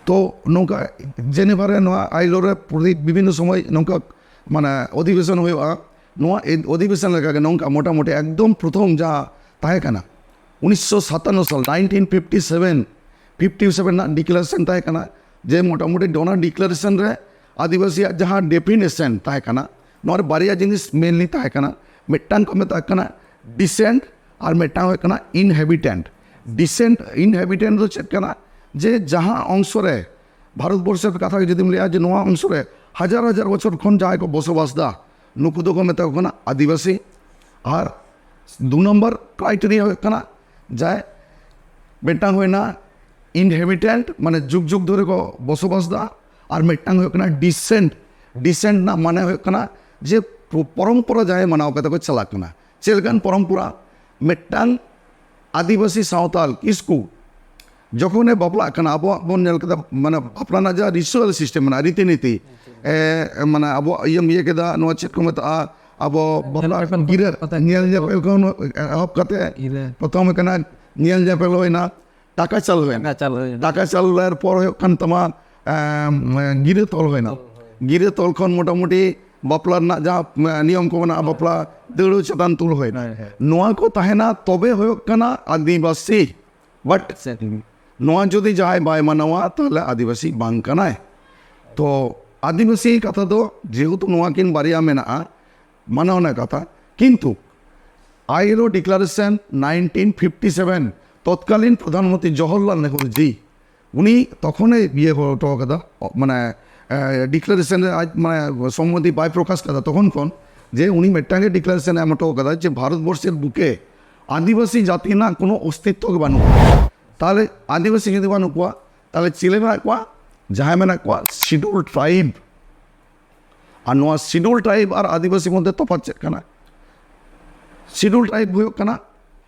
ᱛᱚ ᱱᱚᱝᱠᱟ ᱡᱮᱱᱮᱵᱷᱟ ᱨᱮ ᱱᱚᱣᱟ ᱟᱭᱞᱳ ᱨᱮ ᱯᱨᱚᱛᱤ ᱵᱤᱵᱷᱤᱱᱱᱚ ᱥᱚᱢᱚᱭ ᱱᱚᱝᱠᱟ ᱢᱟᱱᱮ ᱚᱫᱷᱤᱵᱮᱥᱚᱱ ᱦᱩᱭᱩᱜᱼᱟ᱾ ᱱᱚᱣᱟ ᱮ-, ᱚᱫᱷᱤᱵᱮᱥᱚᱱ ᱞᱮᱠᱟᱜᱮ ᱱᱚᱝᱠᱟ ᱢᱚᱴᱟᱢᱩᱴᱤ ᱮᱠᱫᱚᱢ ᱯᱨᱚᱛᱷᱚᱢ ᱡᱟᱦᱟᱸ ᱛᱟᱦᱮᱸ ᱠᱟᱱᱟ ᱩᱱᱤᱥᱥᱚ ᱥᱟᱛᱟᱱᱱᱚ ᱥᱟᱞ, nineteen fifty seven, fifty seven ᱨᱮᱱᱟᱜ ᱰᱤᱠᱞᱟᱨᱮᱥᱚᱱ ᱛᱟᱦᱮᱸ ᱠᱟᱱᱟ, ᱡᱮ ᱢᱚᱴᱟᱢᱩᱴᱤ ᱚᱱᱟ ᱰᱤᱠᱞᱟᱨᱮᱥᱚᱱ ᱨᱮ ᱟᱹᱫᱤᱵᱟᱹᱥᱤᱭᱟᱜ ᱡᱟᱦᱟᱸ ᱰᱮᱯᱷᱤᱱᱮᱥᱚᱱ ᱛᱟᱦᱮᱸ ᱠᱟᱱᱟ, ᱱᱚᱣᱟ ᱨᱮ ᱵᱟᱨᱭᱟ ᱡᱤᱱᱤᱥ ᱢᱮᱱᱞᱤ ᱛᱟᱦᱮᱸ ᱠᱟᱱᱟ᱾ ᱢᱤᱫᱴᱟᱝ ᱠᱚ ᱢᱮᱛᱟᱜ ᱠᱟᱱᱟ ᱰᱤᱥᱮᱱᱴ ᱟᱨ ᱢᱤᱫᱴᱟᱝ ᱦᱩᱭᱩᱜ ᱠᱟᱱᱟ ᱤᱱᱦᱮᱵᱤᱴᱮᱱᱴ᱾ ᱰᱤᱥᱮᱱᱴ ᱤᱱᱦᱮᱵᱤᱴᱮᱱᱴ ᱫᱚ ᱪᱮᱫ ᱠᱟᱱᱟ? ᱡᱮ ᱡᱟᱦᱟᱸ ᱚᱝᱥᱚ ᱨᱮ ᱵᱷᱟᱨᱚᱛ ᱵᱚᱨᱥᱚ ᱨᱮ ᱠᱟᱛᱷᱟ ᱜᱮ ᱡᱩᱫᱤᱢ ᱞᱟᱹᱭᱟ ᱡᱮ ᱱᱚᱣᱟ ᱚᱝᱥᱚ ᱨᱮ ᱦᱟᱡᱟᱨ ᱦᱟᱡᱟᱨ ᱵᱚᱪᱷᱚᱨ ᱠᱷᱚᱱ ᱡᱟᱦᱟᱸᱭ ᱠᱚ ᱵᱚᱥᱚᱵᱟᱥ ᱫᱟ, ᱱᱩᱠᱩ ᱫᱚᱠᱚ ᱢᱮᱛᱟ ᱠᱚ ᱠᱟᱱᱟ ᱟᱹᱫᱤᱵᱟᱹᱥᱤ᱾ ᱟᱨ ᱫᱩ ᱱᱚᱢᱵᱚᱨ ᱠᱨᱟᱭᱴᱮᱨᱤᱭᱟ ᱦᱩᱭᱩᱜ ᱠᱟᱱᱟ ᱡᱟᱦᱟᱸᱭ ᱢᱤᱫᱴᱟᱝ ᱦᱩᱭᱱᱟ ᱤᱱᱦᱮᱵᱤᱴᱮᱱᱴ, ᱢᱟᱱᱮ ᱡᱩᱜᱽ ᱡᱩᱜᱽ ᱫᱷᱚᱨᱮ ᱠᱚ ᱵᱚᱥᱚᱵᱟᱥ ᱫᱟ, ᱟᱨ ᱢᱤᱫᱴᱟᱝ ᱦᱩᱭᱩᱜ ᱠᱟᱱᱟ ᱰᱤᱥᱮᱱᱴ᱾ ᱰᱤᱥᱮᱱᱴ ᱨᱮᱱᱟᱜ ᱢᱟᱱᱮ ᱦᱩᱭᱩᱜ ᱠᱟᱱᱟ ᱡᱮ ᱯᱚ-, ᱯᱚᱨᱚᱢᱯᱚᱨᱟ ᱡᱟᱦᱟᱸᱭ ᱢᱟᱱᱟᱣ ᱠᱟᱛᱮ ᱠᱚ ᱪᱟᱞᱟᱜ ᱠᱟᱱᱟ᱾ ᱪᱮᱫ ᱞᱮᱠᱟᱱ ᱯᱚᱨᱚᱢᱯᱚᱨᱟ? ᱢᱤᱫᱴᱟᱝ ᱟᱹᱫᱤᱵᱟᱹᱥᱤ ᱥᱟᱶᱛᱟᱞ ᱠᱤᱥᱠᱩ ᱡᱚᱠᱷᱚᱱᱮ ᱵᱟᱯᱞᱟᱜ ᱠᱟᱱᱟ, ᱟᱵᱚᱣᱟᱜ ᱵᱚᱱ ᱧᱮᱞ ᱠᱮᱫᱟ, ᱢᱟᱱᱮ ᱵᱟᱯᱞᱟ ᱨᱮᱱᱟᱜ ᱡᱟᱦᱟᱸ ᱨᱤᱪᱩᱣᱟᱞ ᱥᱤᱥᱴᱮᱢ ᱢᱮᱱᱟᱜᱼᱟ, ᱨᱤᱛᱤ ᱱᱤᱛᱤ, ᱮ, ᱢᱟᱱᱮ ᱟᱵᱚᱣᱟᱜ ᱤᱭᱟᱹᱢ ᱤᱭᱟᱹ ᱠᱮᱫᱟ, ᱱᱚᱣᱟ ᱪᱮᱫ ᱠᱚ ᱢᱮᱛᱟᱜᱼᱟ, ᱟᱵᱚ ᱵᱟᱯᱞᱟ ᱧᱮᱞ ᱧᱮᱯᱮᱞ ᱜᱤᱨᱟᱹ, ᱠᱟᱛᱮ᱾ ᱧᱮᱞ ᱧᱮᱯᱮᱞ ᱠᱷᱚᱱ ᱮᱦᱚᱵ ᱠᱟᱛᱮ ᱜᱤᱨᱟᱹ᱾ ᱯᱨᱚᱛᱷᱚᱢ ᱠᱟᱱᱟ ᱧᱮᱞ ᱧᱮᱯᱮᱞ ᱦᱩᱭᱱᱟ, ᱴᱟᱠᱟ ᱪᱟᱞ ᱦᱩᱭᱱᱟ᱾ ᱴᱟᱠᱟ ᱪᱟᱞ ᱦᱩᱭᱱᱟ᱾ ᱴᱟᱠᱟ ᱪᱟᱞ ᱮᱨ ᱯᱚᱨ ᱦᱩᱭᱩᱜ ᱠᱟᱱ ᱛᱟᱢᱟ, ᱮᱢ, ᱜᱤᱨᱟᱹ ᱛᱚᱞ ᱦᱩᱭᱱᱟ᱾ ᱛᱚᱞ ᱦᱩᱭᱱᱟ᱾ ᱜᱤᱨᱟᱹ ᱛᱚᱞ ᱠᱷᱚᱱ ᱢᱚᱴᱟᱢᱩᱴᱤ ᱵᱟᱯᱞᱟ ᱨᱮᱱᱟᱜ ᱡᱟᱦᱟᱸ, ᱮ, ᱱᱤᱭᱚᱢ ᱠᱚ ᱢᱮᱱᱟᱜᱼᱟ, ᱵᱟᱯᱞᱟ ᱫᱟᱹᱣᱲᱟᱹ ᱪᱮᱛᱟᱱ ᱛᱩᱞ ᱦᱩᱭᱱᱟ᱾ ᱦᱳᱭ, ᱦᱳᱭ᱾ ᱱᱚᱣᱟ ᱠᱚ ᱛᱟᱦᱮᱱᱟ, ᱛᱚᱵᱮ ᱦᱩᱭᱩᱜ ᱠᱟᱱᱟ ᱟᱹᱫᱤᱵᱟᱹᱥᱤ᱾ But ᱥᱮ ᱱᱚᱣᱟ ᱡᱩᱫᱤ ᱡᱟᱦᱟᱸᱭ ᱵᱟᱭ ᱢᱟᱱᱟᱣᱟ, ᱛᱟᱦᱚᱞᱮ ᱟᱹᱫᱤᱵᱟᱹᱥᱤ ᱵᱟᱝ ᱠᱟᱱᱟᱭ᱾ ᱛᱚ ᱟᱹᱫᱤᱵᱟᱹᱥᱤ ᱠᱟᱛᱷᱟ ᱫᱚ ᱡᱮᱦᱮᱛᱩ ᱱᱚᱣᱟ ᱠᱤᱱ ᱵᱟᱨᱭᱟ ᱢᱮᱱᱟᱜᱼᱟ, ᱢᱟᱱᱟᱣ ᱨᱮᱱᱟᱜ ᱠᱟᱛᱷᱟ, ᱠᱤᱱᱛᱩ ᱟᱭᱞᱳ declaration nineteen fifty seven ᱛᱚᱛᱠᱟᱞᱤᱱ Pradhan Mantri Jawaharlal Nehru ᱡᱤ, ᱩᱱᱤ ᱛᱚᱠᱷᱚᱱᱮ ᱤᱭᱟᱹ ᱦᱚᱴᱚ ᱠᱟᱫᱟ, ᱢᱟᱱᱮ ᱰᱤᱠᱞᱟᱨᱮᱥᱚᱱ ᱨᱮ ᱟᱡ ᱢᱟᱱᱮ ᱥᱚᱢᱢᱚᱛᱤ ᱵᱟᱭ ᱯᱨᱚᱠᱟᱥ ᱠᱟᱫᱟ ᱛᱚᱠᱷᱚᱱ ᱠᱷᱚᱱ, ᱡᱮ ᱩᱱᱤ ᱢᱤᱫᱴᱟᱝ ᱜᱮ ᱰᱤᱠᱞᱟᱨᱮᱥᱚᱱ ᱮ ᱮᱢ ᱦᱚᱴᱚ ᱠᱟᱫᱟ ᱡᱮ ᱵᱷᱟᱨᱚᱛ ᱵᱚᱨᱥᱮᱨ ᱵᱩᱠᱮ ᱟᱹᱫᱤᱵᱟᱹᱥᱤ ᱡᱟᱹᱛᱤ ᱨᱮᱱᱟᱜ ᱠᱳᱱᱳ ᱚᱥᱛᱤᱛᱛᱚ ᱜᱮ ᱵᱟᱹᱱᱩᱜᱼᱟ᱾ ᱛᱟᱦᱚᱞᱮ ᱟᱹᱫᱤᱵᱟᱹᱥᱤ ᱡᱩᱫᱤ ᱵᱟᱹᱱᱩᱜ ᱠᱚᱣᱟ, ᱛᱟᱦᱚᱞᱮ ᱪᱤᱞᱤ ᱢᱮᱱᱟᱜ ᱠᱚᱣᱟ? ᱡᱟᱦᱟᱸᱭ ᱢᱮᱱᱟᱜ ᱠᱚᱣᱟ ᱥᱤᱰᱩᱞ ᱴᱨᱟᱭᱤᱵᱽ᱾ ᱟᱨ ᱱᱚᱣᱟ ᱥᱤᱰᱩᱞ ᱴᱨᱟᱭᱤᱵᱽ ᱟᱨ ᱟᱹᱫᱤᱵᱟᱹᱥᱤ ᱢᱚᱫᱽᱫᱷᱮ ᱛᱚᱯᱷᱟᱛ ᱪᱮᱫ ᱠᱟᱱᱟ? ᱥᱤᱰᱩᱞ ᱴᱨᱟᱭᱤᱵᱽ ᱦᱩᱭᱩᱜ ᱠᱟᱱᱟ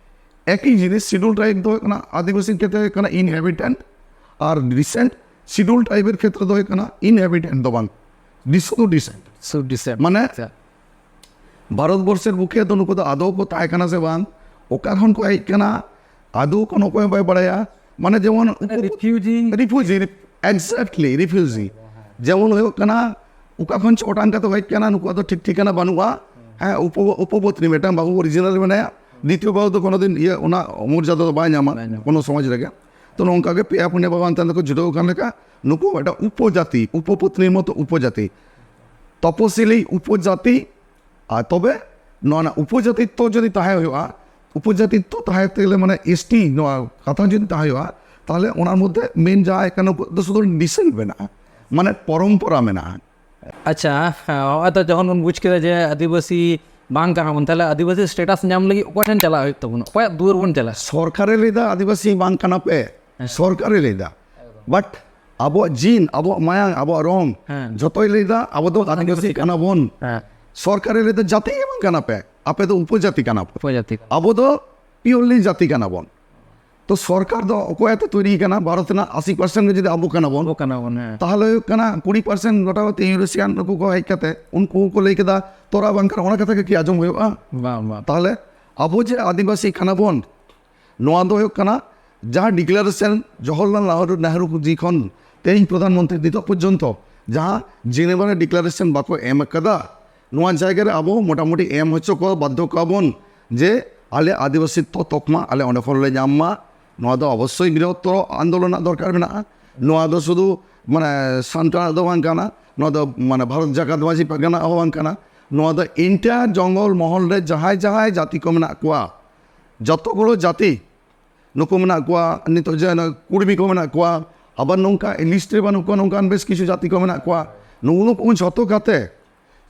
ᱮᱠᱤ ᱡᱤᱱᱤᱥ᱾ ᱥᱤᱰᱩᱞ ᱴᱨᱟᱭᱤᱵᱽ ᱫᱚ ᱦᱩᱭᱩᱜ ᱠᱟᱱᱟ ᱟᱹᱫᱤᱵᱟᱹᱥᱤ ᱠᱷᱮᱛᱨᱮ ᱦᱩᱭᱩᱜ ᱠᱟᱱᱟ ᱤᱱᱦᱮᱵᱤᱴᱮᱱᱴ, ᱟᱨ ᱰᱤᱥᱮᱱᱴ᱾ ᱥᱤᱰᱩᱞ ᱴᱨᱟᱭᱤᱵᱽ ᱮᱨ ᱠᱷᱮᱛᱨᱮ ᱫᱚ ᱦᱩᱭᱩᱜ ᱠᱟᱱᱟ ᱤᱱᱦᱮᱵᱤᱴᱮᱱᱴ ᱫᱚ ᱵᱟᱝ, ᱥᱩᱫᱷᱩ ᱰᱤᱥᱮᱱᱴ᱾ ᱥᱩᱫᱷᱩ ᱰᱤᱥᱮᱱᱴ᱾ ᱢᱟᱱᱮ ᱟᱪᱪᱷᱟ᱾ ᱵᱷᱟᱨᱚᱛ ᱵᱚᱨᱥᱮᱨ ᱵᱩᱠᱮ ᱫᱚ ᱱᱩᱠᱩ ᱫᱚ ᱟᱫᱚ ᱠᱚ ᱛᱟᱦᱮᱸ ᱠᱟᱱᱟ ᱥᱮ ᱵᱟᱝ, ᱚᱠᱟ ᱠᱷᱚᱱ ᱠᱚ ᱦᱮᱡ ᱠᱟᱱᱟ, ᱟᱫᱚ ᱠᱚ ᱚᱠᱚᱭ ᱦᱚᱸ ᱵᱟᱭ ᱵᱟᱲᱟᱭᱟ᱾ ᱢᱟᱱᱮ ᱡᱮᱢᱚᱱ ᱢᱟᱱᱮ ᱩᱱᱠᱩ ᱨᱤᱯᱷᱤᱭᱩᱡᱤ᱾ Refugee, ᱨᱤᱯ-, Exactly, refugee. ᱡᱮᱢᱚᱱ ᱦᱩᱭᱩᱜ ᱠᱟᱱᱟ, ᱚᱠᱟ ᱠᱷᱚᱱ ᱪᱚ ᱚᱴᱟᱝ ᱠᱟᱛᱮ ᱦᱮᱡ ᱠᱟᱱᱟ, ᱱᱩᱠᱩᱣᱟᱜ ᱫᱚ ᱴᱷᱤᱠ ᱴᱷᱤᱠᱟᱹᱱᱟ ᱵᱟᱹᱱᱩᱜᱼᱟ᱾ ᱦᱮᱸ, ᱩᱯᱚ-, ᱩᱯᱚᱯᱚᱛᱱᱤ, ᱢᱤᱫᱴᱟᱝ ᱵᱟᱹᱦᱩ original ᱢᱮᱱᱟᱭᱟ, ᱫᱤᱛᱤᱭᱚ ᱵᱟᱹᱦᱩ ᱫᱚ ᱠᱳᱱᱳ ᱫᱤᱱ ᱤᱭᱟᱹ, ᱚᱱᱟ ᱢᱚᱨᱡᱟᱫᱟ ᱫᱚ ᱵᱟᱭ ᱧᱟᱢᱟ ᱵᱟᱭ ᱧᱟᱢᱟ᱾ ᱠᱳᱱᱳ ᱥᱚᱢᱟᱡᱽ ᱨᱮᱜᱮ᱾ ᱛᱚ, ᱱᱚᱝᱠᱟ ᱜᱮ ᱯᱮᱭᱟ ᱯᱩᱱᱭᱟᱹ ᱵᱟᱵᱟ ᱦᱟᱱᱛᱮ ᱱᱟᱛᱮ ᱠᱚ ᱪᱷᱩᱴᱟᱹᱣ ᱟᱠᱟᱱ ᱞᱮᱠᱟ, ᱱᱩᱠᱩ ᱢᱤᱫᱴᱟᱝ ᱩᱯᱚᱡᱟᱛᱤ, ᱩᱯᱚᱯᱚᱛᱱᱤᱨ ᱢᱚᱛᱚ ᱩᱯᱚᱡᱟᱛᱤ, ᱛᱚᱯᱚᱥᱤᱞᱤ ᱩᱯᱚᱡᱟᱛᱤ᱾ ᱟᱨ ᱛᱚᱵᱮ ᱱᱚᱣᱟ ᱨᱮᱱᱟᱜ ᱩᱯᱚᱡᱟᱛᱤᱛᱛᱚ ᱡᱩᱫᱤ ᱛᱟᱦᱮᱸ ᱦᱩᱭᱩᱜᱼᱟ, ᱩᱯᱚᱡᱟᱛᱤᱛᱛᱚ ᱛᱟᱦᱮᱸ ᱛᱮ ᱜᱮᱞᱮ, ᱢᱟᱱᱮ, ᱮᱥᱴᱤ ᱱᱚᱣᱟ ᱠᱟᱛᱷᱟ ᱡᱩᱫᱤ ᱛᱟᱦᱮᱸ ᱦᱩᱭᱩᱜᱼᱟ, ᱛᱟᱦᱚᱞᱮ ᱚᱱᱟ ᱢᱚᱫᱽᱫᱷᱮ ᱢᱮᱱ ᱡᱟᱦᱟᱸᱭ ᱠᱟᱱᱟ, ᱩᱱᱠᱩ ᱫᱚ ᱥᱩᱫᱷᱩ descent ᱢᱮᱱᱟᱜᱼᱟ, ᱢᱟᱱᱮ, ᱯᱚᱨᱚᱢᱯᱚᱨᱟ ᱢᱮᱱᱟᱜᱼᱟ᱾ ᱟᱪᱪᱷᱟ, ᱦᱮᱸ, ᱱᱚᱜᱼᱚᱭ ᱛᱚ ᱡᱚᱠᱷᱚᱱ ᱵᱚᱱ ᱵᱩᱡᱽ ᱠᱮᱫᱟ ᱡᱮ ᱟᱹᱫᱤᱵᱟᱹᱥᱤ ᱵᱟᱝ ᱠᱟᱱᱟ ᱵᱚᱱ, ᱛᱟᱦᱚᱞᱮ ᱟᱹᱫᱤᱵᱟᱹᱥᱤ status ᱧᱟᱢ ᱞᱟᱹᱜᱤᱫ ᱚᱠᱚᱭ ᱴᱷᱮᱱ ᱪᱟᱞᱟᱜ ᱦᱩᱭᱩᱜ ᱛᱟᱵᱚᱱᱟ? ᱚᱠᱚᱭᱟᱜ ᱫᱩᱣᱟᱹᱨ ᱵᱚᱱ ᱪᱟᱞᱟᱜᱼᱟ? ᱥᱚᱨᱠᱟᱨᱮ ᱞᱟᱹᱭᱫᱟ ᱟᱹᱫᱤᱵᱟᱹᱥᱤ ᱵᱟᱝ ᱠᱟᱱᱟ ᱯᱮ, ᱦᱮᱸ᱾ ᱥᱚᱨᱠᱟᱨᱮ ᱞᱟᱹᱭᱫᱟ, but ᱟᱵᱚᱣᱟᱜ ᱡᱤᱱ, ᱟᱵᱚᱣᱟᱜ ᱢᱟᱭᱟᱝ, ᱟᱵᱚᱣᱟᱜ ᱨᱚᱝ, ᱦᱮᱸ᱾ ᱡᱷᱚᱛᱚᱭ ᱞᱟᱹᱭᱫᱟ ᱟᱵᱚ ᱫᱚ ᱟᱹᱫᱤᱵᱟᱹᱥᱤ ᱠᱟᱱᱟ ᱵᱚᱱ᱾ ᱦᱮᱸ᱾ ᱥᱚᱨᱠᱟᱨᱮ ᱞᱟᱹᱭᱫᱟ ᱡᱟᱹᱛᱤ ᱜᱮ ᱵᱟᱝ ᱠᱟᱱᱟ ᱯᱮ, ᱟᱯᱮ ᱫᱚ ᱩᱯᱚᱡᱟᱹᱛᱤ ᱠᱟᱱᱟ ᱯᱮ᱾ ᱩᱯᱚᱡᱟᱹᱛᱤ ᱠᱟᱱᱟ᱾ ᱟᱵᱚ ᱫᱚ purely ᱡᱟᱹᱛᱤ ᱠᱟᱱᱟ ᱵᱚᱱ᱾ ᱛᱚ, ᱥᱚᱨᱠᱟᱨ ᱫᱚ ᱚᱠᱚᱭ ᱟᱛᱮ ᱛᱳᱭᱨᱤ ᱠᱟᱱᱟ? ᱵᱷᱟᱨᱚᱛ ᱨᱮᱱᱟᱜ ᱟᱥᱤ percent ᱜᱮ ᱡᱩᱫᱤ ᱟᱵᱚ ᱠᱟᱱᱟ ᱵᱚᱱ, ᱟᱵᱚ ᱠᱟᱱᱟ ᱵᱚᱱ, ᱦᱮᱸ᱾ ᱛᱟᱦᱚᱞᱮ ᱦᱩᱭᱩᱜ ᱠᱟᱱᱟ ᱠᱩᱲᱤ percent ᱜᱚᱴᱟ ᱠᱟᱛᱮ ᱤᱭᱩᱨᱳᱥᱤᱭᱟᱱ ᱱᱩᱠᱩ ᱠᱚ ᱦᱮᱡ ᱠᱟᱛᱮ ᱩᱱᱠᱩ ᱠᱚ ᱞᱟᱹᱭ ᱠᱮᱫᱟ, "ᱛᱚᱨᱟ ᱵᱟᱝ ᱠᱟᱱᱟ", ᱚᱱᱟ ᱠᱟᱛᱷᱟ ᱜᱮ ᱠᱤ ᱟᱸᱡᱚᱢ ᱦᱩᱭᱩᱜᱼᱟ? ᱵᱟᱝ, ᱵᱟᱝ᱾ ᱛᱟᱦᱚᱞᱮ ᱟᱵᱚ ᱡᱮ ᱟᱹᱫᱤᱵᱟᱹᱥᱤ ᱠᱟᱱᱟ ᱵᱚᱱ, ᱱᱚᱣᱟ ᱫᱚ ᱦᱩᱭᱩᱜ ᱠᱟᱱᱟ ᱡᱟᱦᱟᱸ declaration ᱡᱚᱣᱟᱦᱚᱨᱞᱟᱞ ᱱᱮᱦᱨᱩ, ᱱᱮᱦᱨᱩ ᱡᱤ ᱠᱷᱚᱱ ᱛᱮᱦᱮᱧ ᱯᱨᱚᱫᱷᱟᱱ ᱢᱚᱱᱛᱨᱤ ᱱᱤᱛᱚᱜ ᱯᱚᱨᱡᱚᱱᱛᱚ ᱡᱟᱦᱟᱸ ᱡᱮᱱᱮᱵᱷᱟ ᱨᱮ declaration ᱵᱟᱠᱚ ᱮᱢ ᱟᱠᱟᱫᱟ, ᱱᱚᱣᱟ ᱡᱟᱭᱜᱟ ᱨᱮ ᱟᱵᱚ ᱢᱚᱴᱟᱢᱩᱴᱤ ᱮᱢ ᱦᱚᱪᱚ ᱠᱚ ᱵᱟᱫᱽᱫᱷᱚ ᱠᱚᱣᱟ ᱵᱚᱱ ᱡᱮ ᱟᱞᱮ ᱟᱹᱫᱤᱵᱟᱹᱥᱤ ᱛᱚ-, ᱛᱚᱠᱢᱟ ᱟᱞᱮ ᱚᱸᱰᱮ ᱠᱷᱚᱱ ᱞᱮ ᱧᱟᱢ ᱢᱟ᱾ ᱱᱚᱣᱟ ᱫᱚ ᱚᱵᱚᱥᱥᱳᱭ ᱵᱨᱤᱦᱚᱛᱛᱚᱨ ᱟᱱᱫᱳᱞᱚᱱ ᱨᱮᱱᱟᱜ ᱫᱚᱨᱠᱟᱨ ᱢᱮᱱᱟᱜᱼᱟ᱾ ᱱᱚᱣᱟ ᱫᱚ ᱥᱩᱫᱷᱩ, ᱢᱟᱱᱮ, ᱥᱟᱱᱛᱟᱲᱟᱜ ᱫᱚ ᱵᱟᱝ ᱠᱟᱱᱟ, ᱱᱚᱣᱟ ᱫᱚ, ᱢᱟᱱᱮ, ᱵᱷᱟᱨᱚᱛ ᱡᱟᱠᱟᱛ ᱢᱟᱹᱡᱷᱤ ᱯᱟᱨᱜᱟᱱᱟ ᱦᱚᱸ ᱵᱟᱝ ᱠᱟᱱᱟ᱾ ᱱᱚᱣᱟ ᱫᱚ entire ᱡᱚᱝᱜᱚᱞ ᱢᱚᱦᱚᱞ ᱨᱮ ᱡᱟᱦᱟᱸᱭ ᱡᱟᱦᱟᱸᱭ ᱡᱟᱹᱛᱤ ᱠᱚ ᱢᱮᱱᱟᱜ ᱠᱚᱣᱟ, ᱡᱚᱛᱚ ᱜᱩᱞᱳ ᱡᱟᱹᱛᱤ, ᱱᱩᱠᱩ ᱢᱮᱱᱟᱜ ᱠᱚᱣᱟ, ᱱᱤᱛᱚᱜ ᱡᱮ ᱚᱱᱟ ᱠᱩᱲᱢᱤ ᱠᱚ ᱢᱮᱱᱟᱜ ᱠᱚᱣᱟ, ᱟᱵᱟᱨ ᱱᱚᱝᱠᱟ list ᱨᱮ ᱵᱟᱹᱱᱩᱜ ᱠᱚᱣᱟ, ᱱᱚᱝᱠᱟᱱ ᱵᱮᱥ ᱠᱤᱪᱷᱩ ᱡᱟᱹᱛᱤ ᱠᱚ ᱢᱮᱱᱟᱜ ᱠᱚᱣᱟ᱾ ᱱᱩᱜᱼᱩ ᱱᱩᱠᱩ ᱡᱷᱚᱛᱚ ᱠᱟᱛᱮ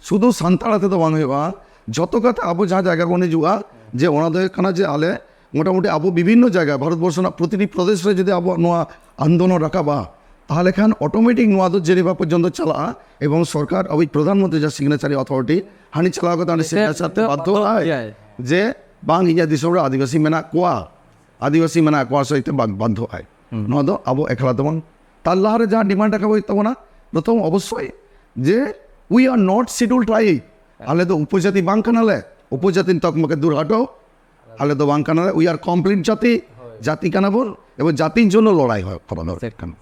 ᱥᱩᱫᱷᱩ ᱥᱟᱱᱛᱟᱲ ᱟᱛᱮ ᱫᱚ ᱵᱟᱝ ᱦᱩᱭᱩᱜᱼᱟ, ᱡᱷᱚᱛᱚ ᱠᱟᱛᱮ ᱟᱵᱚ ᱡᱟᱦᱟᱸ ᱡᱟᱭᱜᱟ ᱵᱚᱱ ᱦᱤᱡᱩᱜᱼᱟ, ᱡᱮ ᱚᱱᱟ ᱫᱚ ᱦᱩᱭᱩᱜ ᱠᱟᱱᱟ ᱡᱮ ᱟᱞᱮ ᱢᱚᱴᱟᱢᱩᱴᱤ ᱟᱵᱚ ᱵᱤᱵᱷᱤᱱᱱᱚ ᱡᱟᱭᱜᱟ, ᱵᱷᱟᱨᱚᱛ ᱵᱚᱨᱥᱚ ᱨᱮᱱᱟᱜ ᱯᱨᱚᱛᱤᱴᱤ ᱯᱨᱚᱫᱮᱥ ᱨᱮ ᱡᱩᱫᱤ ᱟᱵᱚᱣᱟᱜ ᱱᱚᱣᱟ ᱟᱱᱫᱳᱞᱚᱱ ᱨᱟᱠᱟᱵᱼᱟ, ᱛᱟᱦᱚᱞᱮ ᱠᱷᱟᱱ automatic ᱱᱚᱣᱟ ᱫᱚ ᱡᱮᱱᱮᱵᱷᱟ ᱯᱚᱨᱡᱚᱱᱛᱚ ᱪᱟᱞᱟᱜᱼᱟ ᱮᱵᱚᱝ ᱥᱚᱨᱠᱟᱨ, ᱟᱵᱚᱭᱤᱡ ᱯᱨᱚᱫᱷᱟᱱ ᱢᱚᱱᱛᱨᱤ ᱡᱟᱦᱟᱸ signatory authority, ᱦᱟᱹᱱᱤ ᱪᱟᱞᱟᱣ ᱠᱟᱛᱮ ᱦᱟᱹᱱᱤ ᱮᱴᱟᱜ signature ᱛᱮ ᱵᱟᱫᱽᱫᱷᱚ ᱵᱟᱫᱽᱫᱷᱚ ᱟᱭ ᱜᱮᱭᱟᱭ᱾ ᱡᱮ ᱵᱟᱝ, ᱤᱧᱟᱹᱜ ᱫᱤᱥᱚᱢ ᱨᱮ ᱟᱹᱫᱤᱵᱟᱹᱥᱤ ᱢᱮᱱᱟᱜ ᱠᱚᱣᱟ, ᱟᱹᱫᱤᱵᱟᱹᱥᱤ ᱢᱮᱱᱟᱜ ᱠᱚᱣᱟ ᱥᱮ ᱤᱧ ᱛᱮ ᱵᱟᱫᱽ-, ᱵᱟᱫᱽᱫᱷᱚ ᱟᱭ᱾ ᱦᱩᱸ᱾ ᱱᱚᱣᱟ ᱫᱚ ᱟᱵᱚ ᱮᱠᱞᱟ ᱫᱚ ᱵᱟᱝ᱾ ᱛᱟᱨ ᱞᱟᱦᱟᱨᱮ ᱡᱟᱦᱟᱸ demand ᱨᱟᱠᱟᱵ ᱦᱩᱭᱩᱜ ᱛᱟᱵᱚᱱᱟ, ᱯᱨᱚᱛᱷᱚᱢ ᱚᱵᱚᱥᱥᱳᱭ ᱡᱮ we are not scheduled tribe, ᱟᱞᱮ ᱫᱚ ᱩᱯᱚᱡᱟᱹᱛᱤ ᱵᱟᱝ ᱠᱟᱱᱟᱞᱮ, ᱩᱯᱚᱡᱟᱹᱛᱤ ᱛᱚᱠᱢᱟ ᱠᱮ ᱫᱩᱨ ᱦᱟᱴᱚ, ᱟᱞᱮ ᱫᱚ ᱵᱟᱝ ᱠᱟᱱᱟᱞᱮ, we are complete ᱡᱟᱹᱛᱤ, ᱦᱳᱭ᱾ ᱡᱟᱹᱛᱤ ᱠᱟᱱᱟ ᱵᱚᱱ, ᱮᱵᱚᱝ ᱡᱟᱹᱛᱤ ᱡᱚᱱᱱᱚ ᱞᱚᱲᱟᱭ ᱦᱚᱭ ᱠᱚᱨᱟᱣ ᱫᱚᱨᱠᱟᱨ ᱠᱟᱱᱟ᱾